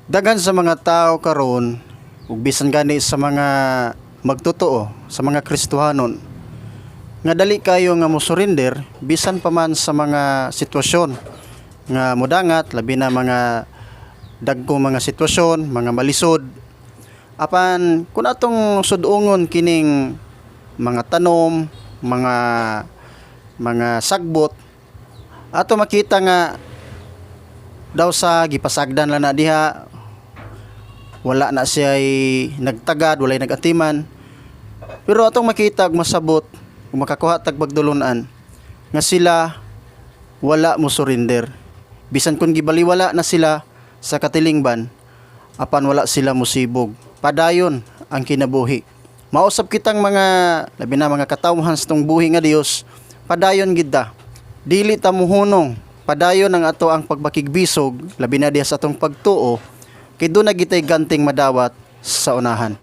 Daghan sa mga tao karon ug bisan gani sa mga magtotoo, sa mga Kristohanon, nga dali kayo nga mo surrender bisan pa man sa mga sitwasyon nga modangat, labi na mga dagko mga sitwasyon, mga malisod. Apan kung atong sudungon kining mga tanom, mga sagbot, ato makita nga daw sa gipasagdan lang na diha, wala na siya nagtagad, walay nagatiman. Pero atong makita ug masabot ug makakuha tag pagdulunan nga sila wala mo surrender. Bisan kung gibaliwala na sila sa katilingban, apan wala sila musibog. Padayon ang kinabuhi. Mausab kitang mga, labi na mga katawhan sa tong buhi nga Dios, padayon gid ta. Dili ta muhunong, padayon ang ato ang pagpakigbisog, labi na diha sa atong pagtuo, kay duna gitay ganting madawat sa unahan.